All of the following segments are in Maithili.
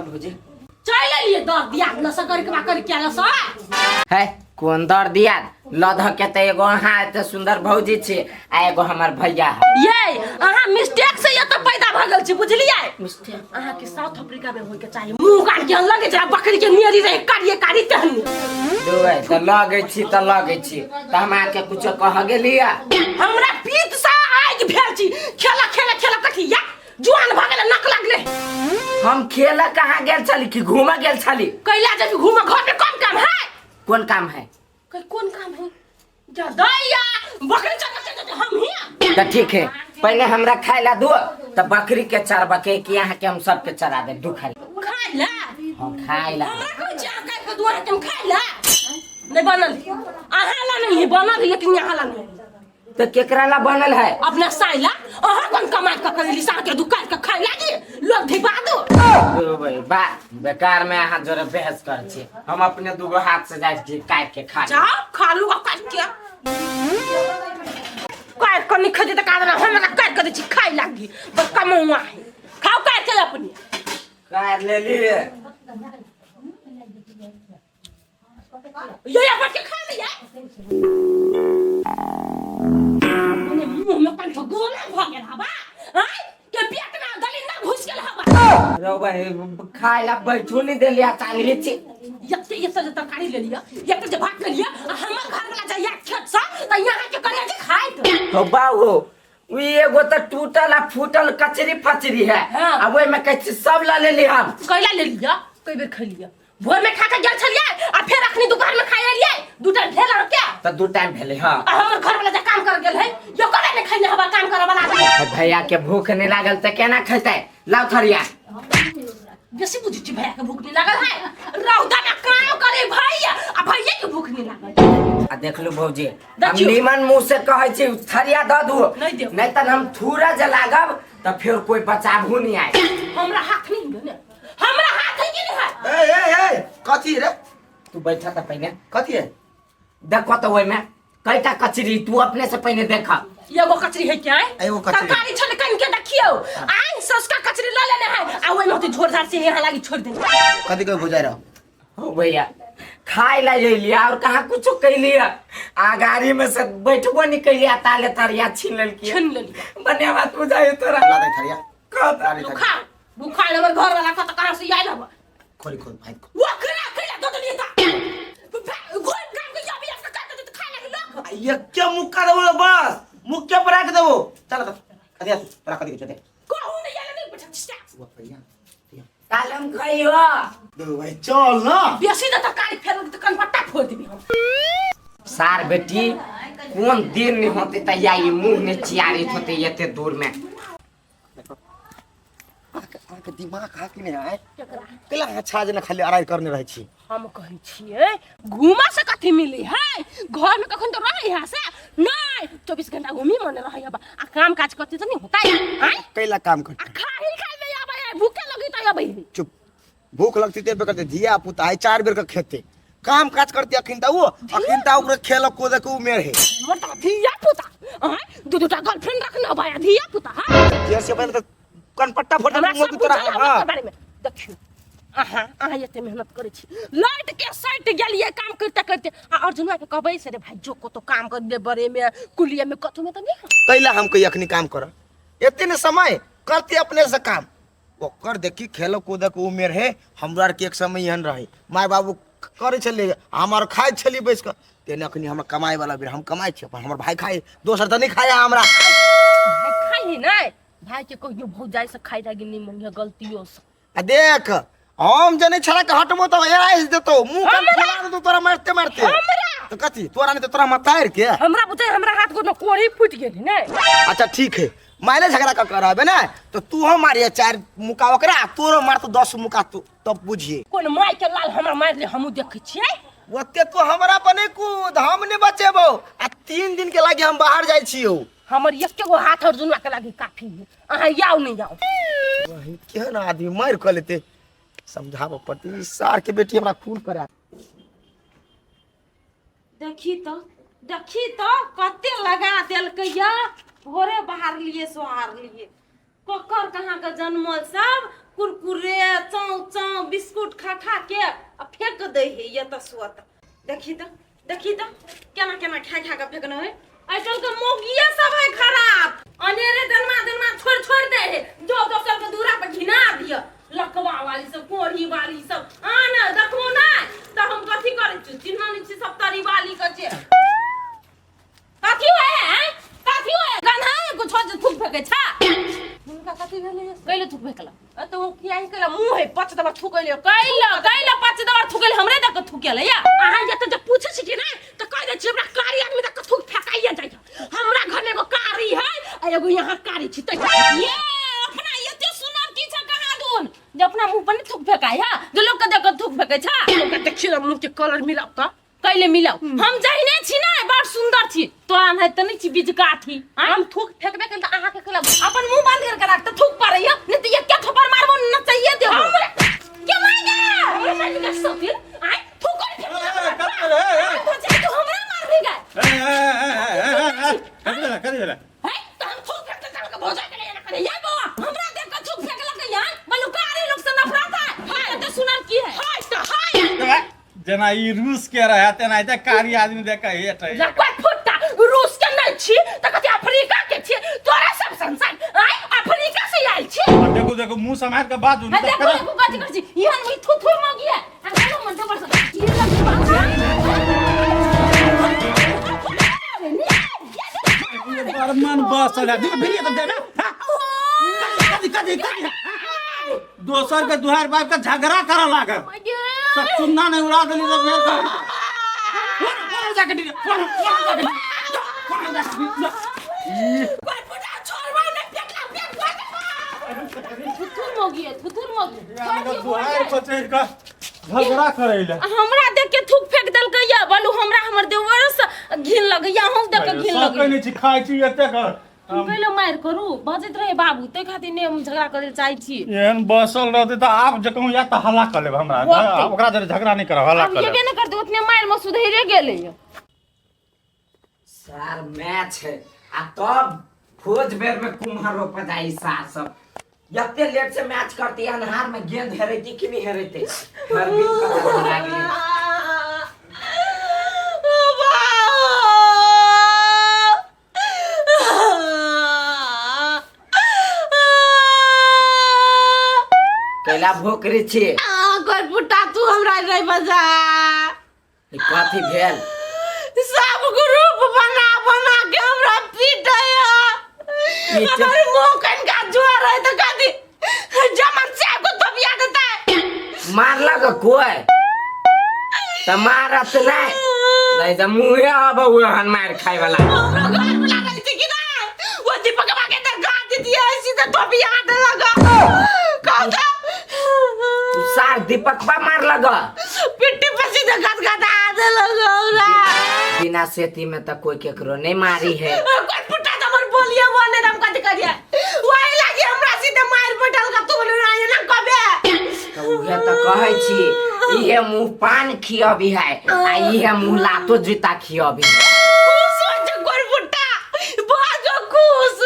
भौजी। चलि एलियै दर दियाद ल सकर के बाकर के ल सर। है कोन दर दियाद लध के त एगो अहाँ एते सुंदर भौजी छी आ एगो हमर भैया है। ये अहाँ मिस्टेक से एतऽ पैदा भऽ गेल छी, बुझलियै? मिस्टेक अहाँ के साउथ अफ्रीका में होय के चाही। मुंह कान के लगे छै बकरी के नेरी रहे कारिये कारी तेहनी। दुए त लगै छी त लगै छी त हम अहाँके कुछो कह गेलियै? हमरा पीत से आगि भेल छी। खेला खेला खेला कथी या जुआन भऽ गेलै, नक लागलै। हम खेला कहाँ गेल छली कि घूमऽ गेल छली? कैला जब घूमऽ, घर में कम काम है? कोन काम है? कहीं कोन काम है? जा दैया बकरी चरबा के देते हम ही। त ठीक है, पहले हमरा खाए ला दो त बकरी के चरबा के कि यहाँ के हम सबके चरा दे दू खाली। खाए ला? हम खाए ला। हमरा कोई जा काट के दुआरे के हम खाए ला नहीं बनल। अहाँ ला नहीं है बनल, लेकिन यहाँ ला नहीं। तो केकरा ला बनल है? अपना साई ला। अहाँ कोन कमाई के करेली साह के दुकान के खाए लागी लोग धिपा दो। ओ भाई बा बेकार में अहाँ जोरे बहस कर छी। हम अपने दूगो हाथ से जाय छी काट के खा। जाओ खा लू काट के। काट के नहीं खेते त का देना, हमरा काट के दै छी खाए लागी बस कमौआ है। खाओ काट के अपने। काट लेली। ये अपन के खा लिया। मने मुंह में कंठ गोला भ गेल हवा आय के पेट में दली ना घुस गेल हवा। रो भाई खाए ला बैठू नहीं देलिया चांगली छी। यत्ते यत्ते जे तरकारी ले लिया, यत्ते जे भात ले लिया, आ हमर घर वाला जाइया खेत से त यहाँ के करिया जे खाइत। हो बाबू उ एगो त टूटल आ फूटल कचरी फचरी है। हाँ। आ ओइ में कहै छी सब ला लेली हम। कैला ले लिया? कई बेर खैलिया? भोर में खा के गेल छलियै आ फेर अखनी दुकान में खाइ एलियै, दू टाइम भेल अहाँ के? त दू टाइम भेलै। हां। आ हमर घर वाला जे काम कर गेल है यो कबे ने खैने हवा काम करे वाला आदमी। हे भैया के भूख नहीं लागल त केना खेतै? लाउ थरिया। बेसी बुझै छी भैया के भूख नहीं लागल है। रौदा में काम करे भैया आ भैया के भूख नहीं लागल। आ देखलू भौजी, हम देखियौ। नीमन मुंह से कहै छी थरिया द दू। नहीं देब। नहीं त हम थूरा जे लागब त फिर कोई बचाबू नहीं आए। हमरा हाथ नहीं है ने, हमरा हाथ है कि नहीं है? ए ए ए कथी रे? तू बैठा त पहिने। कथी है? देखो तो ओइ में कईटा कचरी, तू अपने से पहिने देख। एगो कचरी है क्या? एगो कचरी। तरकारी छले कन के देखियो। आइ सस्ता कचरी ल लेने है आ ओइ में होते झोर झार से यहाँ लागी छोड़ दे। कथी के बुझाइ रहो? हो भैया खाए ला लिया और कहाँ कुछ कैलिया आ गाड़ी में से बैठबो नहीं कैलिया ताले थरिया छीन लेलकी। छीन लेलकी। बढ़िया बात बुझाइ तोरा। ला दे थरिया। कह ला दे थरिया। खा भूखा हमर घर वाला कत कहाँ से आयल हब? खोली खोल भाई खोल। वो करा करा दो दलिए ता घोर काम के याबी का काट दे खाए लगे लोग। ये क्या मुक्का देबो बस मुक्के पर रख देबो। चल त कथी तोरा कथी के दे। कहू नहीं आयल नहीं बैठक छी। वो भैया कालम खइयो। दो भाई चल ना। बेसी त तरकारी फेर त कनपट्टा फोड़ देबी हम। सार बेटी कोन दिन नहीं होते त या ई मुंह ने चियारित होते एते दूर में। अहाँके दिमाग हा कि नहि आय? केला अहाँ छा जेना खाली अराइ करने रहै छी? हम कहै छियै घूमा से कथी मिली है? घर में कखन तो रहै है से नहीं 24 घंटा घूमी मने रहै है आ काम काज करते त नहीं होता है आय? कैला काम करते? आ खाही खाई में आबै है, भूखे लगी त आबै है। चुप, भूख लगती ते करते धिया पुता है 4 बेर के खेते काम काज करते। अखिन त वो अखिन त ओकरे खेल कूद के उमेर है। हमर त धिया पुता आय दू दूटा गर्लफ्रेंड रखना भाई धिया पुता। हां जैसे पहले त कनपट्टा फोटा हमरा मुँह सब तोरा। बुझल है हां ओकर बारे में। देखियौ अहाँ अहाँ एते मेहनत करै छी लौट के सटि गेलियै काम करते करते आ अर्जुनवा के कहबै से रे भाई जो कतो काम कर दे बड़े में कुलिया में कथू में त नहीं। कैला हम कही अखनी काम कर एते ने समय करते अपने से काम ओकर। देखी खेलो कूद के उमेर है। हमरा आर के एक समय एहन रहे माय बाबू करै छलै हम आर खाइ छलियै बैस कऽ। तेने अखनी हमरा कमाए वाला बेर हम कमाइ छी अपन हमर भाई खाइ दोसर तऽ नहीं खाए हमरा। भाई खाइ है नहीं भाई के कहियो भौजाई से खाइ लागी नहीं मंगिया गलतियों से। आ देख हम जने छड़ा के हटबो तऽ एराइस देतो मुंह कान फुला देतो तोरा मारते मारते। हमरा तो कथी तोरा नहीं तो तोरा मतार के हमरा बुझे हमरा हाथ गोड़ में कोड़ी फूट गेल ने। अच्छा ठीक है मायने झगड़ा कर कराबे ना तो तू हम मारिए 4 मुका ओकरा तोरो मार तो 10 मुका तू तब बुझिए। कोन माय के लाल हमरा मार ले हमू देखै छियै। ओते तू हमरा पर नहीं कूद हम नहीं बचेबो आ 3 दिन के लागी हम बाहर जाइ छियो। हमर एके गो हाथ अर्जुनवा के लागी काफी है अहाँ याओ नहीं जाओ। वही केहन आदमी मार क लेते समझाबऽ पड़तै ई सार के बेटी हमरा खून करा। देखी तो देखी तो कते लगा देलकै या भोरे बाहर लिए सोहार लिए ककर कहाँ के जनमल सब कुरकुरे चाउ चाउ बिस्कुट खा खा के आ फेंक दै है ये तऽ स्वत। देखी तऽ, देखी तऽ केना केना खा खा के फेंकने है। आइ काल्हि के मौगिए सब है खराब, अनेरे जन्मा जन्मा छोड़ छोड़ दे है, जो दोसर के दूरा पर घिना दिय। लकवा वाली सब, कोढ़ी वाली सब आ ना देखबो ना तऽ हम कथी करै छी, चिन्ह नहि छी सब तरी वाली के जे कथी है हैं? कथी है गन्हा है कुछ जे थूक फेकै छा। हुनका कथी भेलै? कैले थूक फेकला? अ तऽ ओ किया ही कैला मुँह है पच दबर थूकैले। कैला कैला पच दबर थूकेले, हमरे दक थूकेले या? अहाँ जते जब पूछै छी कि नहि तऽ कहि दै छी हमरा कारी आदमी दक थूक फेकाइए जाइ छै। हमरा घर में एगो कारी है आ एगो यहाँ कारी छी तऽ ये अपना एते सुनर की छ कहाँ दून जे अपना मुंह पर नहीं थूक फेकाय है, जे लोग के देख के थूक फेकै छा। ओकरा देखियौ ने, मुँह के कलर मिलाउ तऽ। कैले मिलाउ? हम जहिने छी ना बड़ सुंदर छी, तोरा नहीं त नहीं छी बिजकाठी। हम थूक फेकबे केल तऽ अहाँ के केला? अपन मुंह बंद करके राख तऽ थूक पारैया, नहीं त एके थप्पड़ मारबो न चाहिए देबो। के मार गे? हमरा मारि के सतिल आय थूक कर फेक। तो जाय तू हमरा मारबी गे? है तऽ हम थूक फेकते चल के भोजा के ना करे ये बौआ, हमरा देख के थूक फेकलक यार, बोलू कारी लोग से नफरत है। हाय त सुनर की है? हाय तऽ हाय। जेना ई रूस के रहे तेनाहिते कारी आदमी देख के हेट है। लकवा फुट्टा, रूस के नहीं छी तऽ कथी अफ्रीका के छी? तोरा सब संसार आय अफ्रीका से आयल छी। देखू देखू, मुंह सम्हार के बाजू। है देखो देखो, कथी कर छी इहन में थू थू मगिया आ चलो मन जबर से ये लग बरमन बस है देख भिड़िए तो देना। कथी कथी कथी दोसर के दुहार बाप के झगड़ा करे लागल, सब चुन्ना नहीं उड़ा देली सब भेल। जाके थुथुर मगिया, थुथुर मगी। दुहार पर चढ़ के झगड़ा करे ले। हमरा देख के थूक फेंक देलकै या बोलू, हमरा हमर देवर से घिन लगैया, हम देख के घिन सब लगैया। नहीं छी, खाइ छी एते कर। हम कैले मारि करू? बजैत रहे बाबू, ताहि खातिर नहि हम झगड़ा करे चाहै छी। एहन बसल रहते तऽ आब जे कहूँ या तऽ हल्ला कर लेब हमरा। होतै। ओकरा जरे झगड़ा नहीं करब, हल्ला आब कर हेबे लेब। नहि करतै, उतने मारि मे सुधैरे गेलै। सार मैच है आ तब भोज बेर में कुम्हर रोपा जाई। सार सब एते लेट से मैच करती, अन्हार में गेंद हेरेती कि नहीं हेरेते? हर दिन पता लगा गेलै। कैला भोकरी छी? पुट्टा, तू हमरा नहीं बजा। ई कथी भेल? सब ग्रुप बना बना के हमरा पीटे। पीटे? हमर मुंह कनका जोर है तो कथी जमन से को तबिया देता है। मारलक कोई तऽ मारत नहीं, नहीं तऽ मुँहे अब ओहन मारि खाय वाला। हमरा घर में लागल छै कि नहीं, वो दीपकवा के दरगाह दीदी ऐसी तो तबिया दे लगा कहता। तू सार दीपकबा मारलक? पिट्टी पर सीधे गद गदा दे लगा हमरा। बिना सेती में तऽ कोई केकरो नहीं मारी है। कोई पुट्टा तो हमर बोलिए बोले हम कथी करिए, वही लागी हमरा सीधे मार पटल का। तू बोले ना ना कबे। तऽ उहे तऽ कहै छी, इहे मुँह पान खियबी है आ इहे मुँह लातो जूता खियबी है। खुश हो जा कोई पुट्टा, बहुत खुश,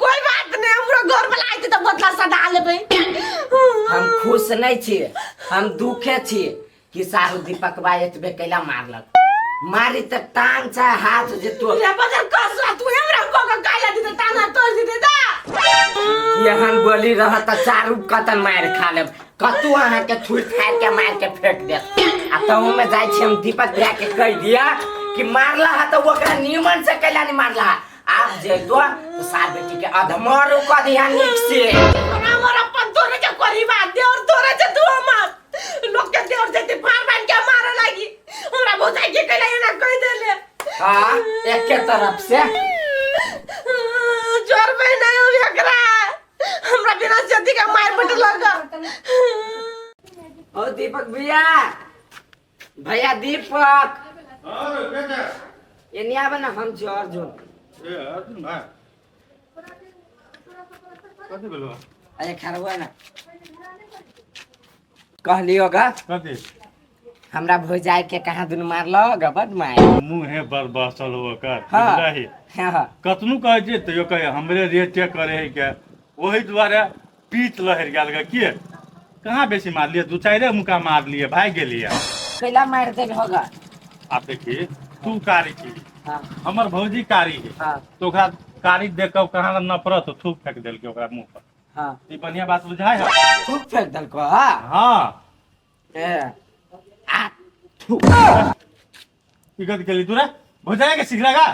कोई बात नहीं, हमरा घर में आइते तो बदला सदा लेबै। हम खुश नहीं छी, हम दुखे छी कि सारू दीपकबा एतबे कैला मारलक? मारी तऽ टांग चाहे हाथ जे तो रे बदल कसला, तू हमरा को के काला दीते ताना तोड़ दीते दा। एहन बोली रह तऽ चारू कतन मारि खा लेब, कतू अहाँके थुरि थारि के मारि के फेंक देत। आ तहू में जाइ छी हम दीपक भैया के कहि दिया कि मारला है तऽ ओकरा निमन से कैला नहीं मारला है। आब जैतो तऽ सार बेटी के अधमरू कऽ दिहा नीक से। हमर अपन तोरे के करीबा देवर, तोरे जे तू हमर लोग के देवर जैते फाड़ बांध के मारे लागी, हमरा भौजाई के कैला एना कह देले? हाँ, एके तरफ से। जोर पे नहीं हो एकरा, हमरा बिना जदी के मार पट लगा। ओ दीपक भैया, भैया दीपक, एने आबे ना, हम छी अर्जुन। ए अर्जुन भाई, कथी भेलो? अरे खरबा ना कहलियो गा। कथी? हमरा भौजाई के कहाँ दुनू मारलो गबड मार। मुँहे पर बसल ओकर। हाँ। बुझलही? हाँ। कतनो कहै छियै तैयो कहै हमरे रेटे करे है के, ओहि दुआरे पीठ लहरि गेल गे के कहाँ बेसी मारलियै दू चारिए मुक्का मारलियै भागि गेलियै। कैला मारि देल होगा? आब देखी तू कारी छी, हाँ। हमर भौजी कारी है। हाँ। तो ओकरा कारी देख कऽ कहाँ नफरत थूक फेंक देलकै ओकरा मुंह पर। हाँ। ई बढ़िया बात बुझाय है? थूक फेंक देलको? हाँ। हाँ। ए आ थूक। ई गद गेली तू रे भौजाई के सिखलेगा?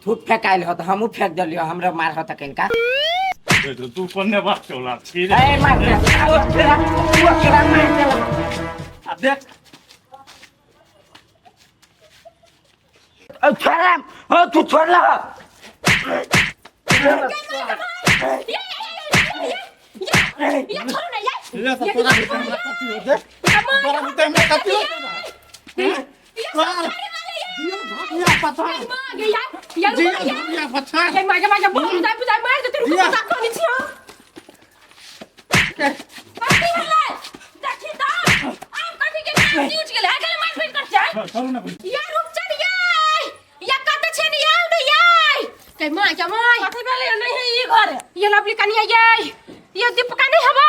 थूक फेंकायल हो तऽ हमहूँ फेंक देलियो, हमरा मार हो तऽ कनिका। तू कोने बात चौला छी रे? ए मार दे ओकरा, ओकरा मार देला। आ देख। ओ छोड़, ओ तू छोड़ला। ये छोड़ो ना ये। ले तो तोरा भीतर हमरा कथी होते? तोरा भीतर हमरा कथी होते? तोरा जिया पछाड़। माँ गे यार यार। जिया जिया पछाड़। ये माँ गे, माँ गे, बहुत बुझाइ बुझाइ मार देते, रुको। जिया। बुझा कोनी छी हम कथी भेलै? देखी त आब कथी के नाम उठ गेलै, आइ काल्हि मारपीट कर छै। चलू ना। या रूपचंद ये या कत छै ने आउ ने ये के माँ के माँ। कथी भेलै? नहीं है ई घर। ये लवली कनिया ये ये दीपका नहीं हवा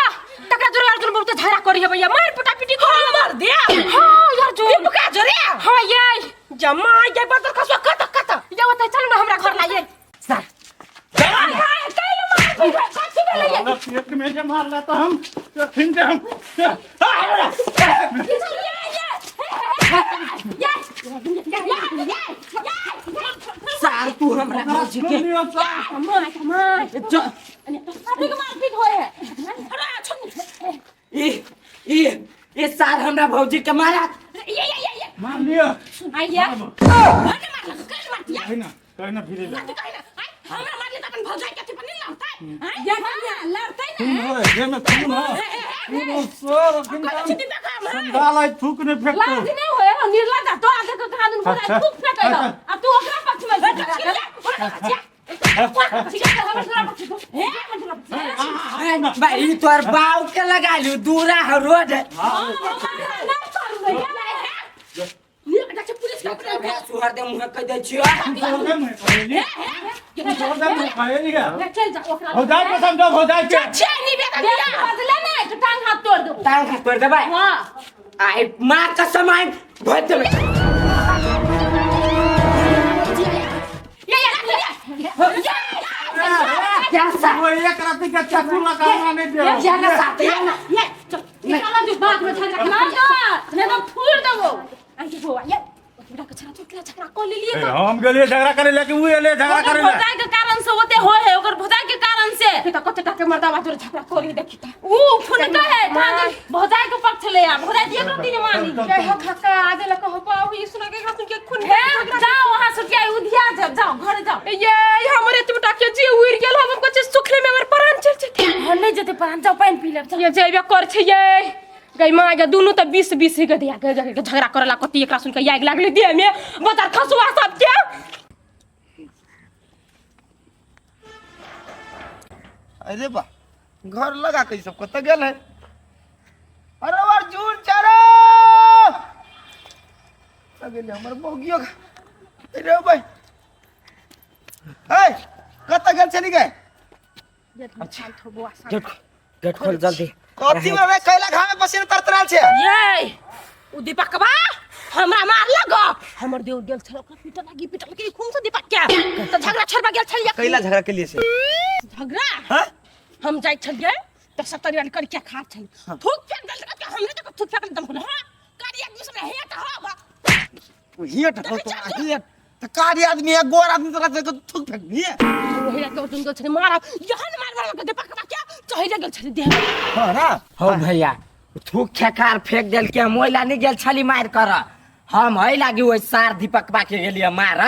तकरा जोरे अर्जुन बहुत झगड़ा करी हवा, ये मार पिटा पिटी करी हवा। मार दे। हां यार जो दीपका जोरे? हां ये। जमा ये बदल खसवा कत कत। ये ओतै चल ना हमरा घर लाइए सर। हाय हाय, कैल मार पीट कथी भेलै ये? हमरा पेट में जे मारला तऽ हम फिर जे हम सार तू हमरा भौजी के ई ई ई सार हमरा भौजी के मारा। मार लियो। कहि ना कहि ना फिरे ले। खून हो जे में खून हो, खून हो सर अखन समझा लाई थूक नहीं फेंकतो। भाई तोर बाव के लगा लियो दूरा हो रोड। सुहर दे मुँह कह दै छियो। छोड़ दे मैं कहेली, छोड़ दे मैं कहेली का हो जाए के समझो हो जाए के। टांग हाथ तोड़ देबो। टांग हाथ तोड़ देबै। हाँ। आई माँ कसम आई भोज देबै। क्या सा वो एक रात के चाकू लगाना नहीं दे। क्या ना साथ या ना। ये चल निकाला जो बाद में झगड़ा ना नहीं तो फूर देबो। आंटी बौआ ये ओकरा के छड़ा चुटला झगड़ा कर लेलिए। ए, हम गेलिए झगड़ा करे लेकिन उ एले झगड़ा ओकर करे ले। भौजाई के कारण से ओते होय है, ओकर भौजाई के कारण से। त कते टाके मर्दावा जोरे झगड़ा करी देखी त। ऊ फुनका है धान भौजाई के पक्ष ले आ, भौजाई दिए रोटी ने मानी। जय हो खका आज ल कहो बाहु ई सुना के एकरा सुन के खून हे जाओ वहां से के उधिया जाओ, जाओ घर जाओ। ये हमरे एतबा के जी उड़ गेल, हम कहे सुखले में हमर प्राण चल जेते। हम नहीं जेते प्राण, जाओ पानी पी लेब जाओ। ये जेबे कर छै ये गई माँ गे, दुनू त 20 20 के दिया के झगड़ा करला कति एकरा सुन के आगि लागले देह में बजार खसुआ सब के। अरे बा घर लगा के सब कत गेल है? अरे अर्जुन चारो गेल हमर मौगियो। अरे भाई ए कत गेल चली गए? गेट गेट खोल जल्दी। कथी में रे कैला घामे पसीना तरतराल छे? ये उ दीपकवा हमरा मार लग, हमर देव गेल छल ओकरा पीटल लागी पीटल के खून से दीपक के त झगड़ा छोड़बा गेल छलिए। कैला झगड़ा के लिए से? झगड़ा हां। हम जाइ छलिए त सतरी वाली करिया खा छल थूक फेंक देल त हमरे त थूक फेंक दम हां कारी आदमी सब हे त हां बा। हियट हो तो हियट त कारी आदमी है गोर आदमी तोरा देखो थूक फेंक दिए। ओहे के तुम गेल छले मारा यहन मार मार के दीपकवा के चढ़ गेल छले देह। हां ना हो भैया थूक खेकार फेंक देल के हम ओहि नहीं गेल छली मार कर, हम है लागी ओहि सार दीपकवा के गेलिए मार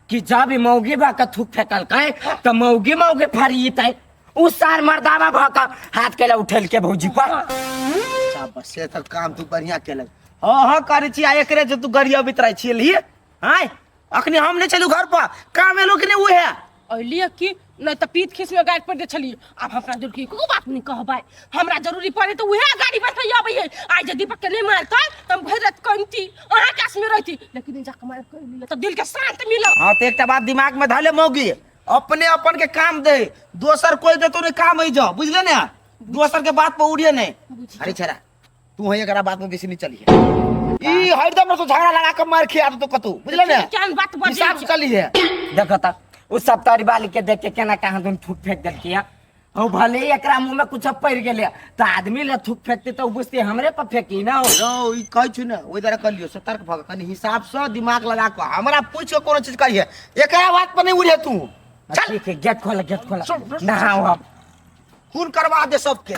कि जब ई मौगी बा के थूक फेंकलकै त मौगी मौगी फरियतै, उ सार मर्दावा भ के हाथ केला उठेल के भौजी पर। शाबाश से त काम तू बढ़िया केलक। हां हां करे छी आ एकरे जे तू गरिया बितराइ छी लिए हाय अखनी हम नहीं चलू घर पर काम एलो कि नहीं उ है। अलिए कि नहीं त पीत खीस में गाड़ी पर दे छलिए, आब हमरा जरूर की कोनो बात नहीं कहबै, हमरा जरूरी पड़े त उहे गाड़ी पर से अबै है। आइ जे दीपक के नहीं मारतै त हम भरि रात कनती अहाँ के आस में रहती, लेकिन जाके मार कर लिया त दिल के शांत मिलल। हां त एकटा बात दिमाग में धले मौगी, अपने अपन के काम दे, दोसर कोई दे तो नहीं काम आई जाओ, बुझले ना? दोसर के बात पर उड़िए नहीं। अरे छेरा, तू है एकरा बात में बेसी नहीं चली है। ई हरदम तो झगड़ा लगा के मार खिया तो कतू, बुझले ने? केहन बात बजै हिसाब से छै। चली है। देखो त उ सब तारी बाली के देख के केना कहाँ दुन थूक फेंक देलकी है। हो भले ही एकरा मुंह में कुछ पड़ गेले त आदमी ले थूक फेंकते त उ बुझते हमरे पर फेंकी ना हो। रौ, ई कहै छु ने, ओहि द्वारा कहलियो सतर्क भऽ कऽ कनि हिसाब से दिमाग लगा कऽ हमरा पूछि कऽ कोनो चीज करिहे, एकरा बात पर नहीं उड़िहे तू। चल। ठीक है, गेट खोल, गेट खोल, नहाओ अब। खून करवा दे सबके।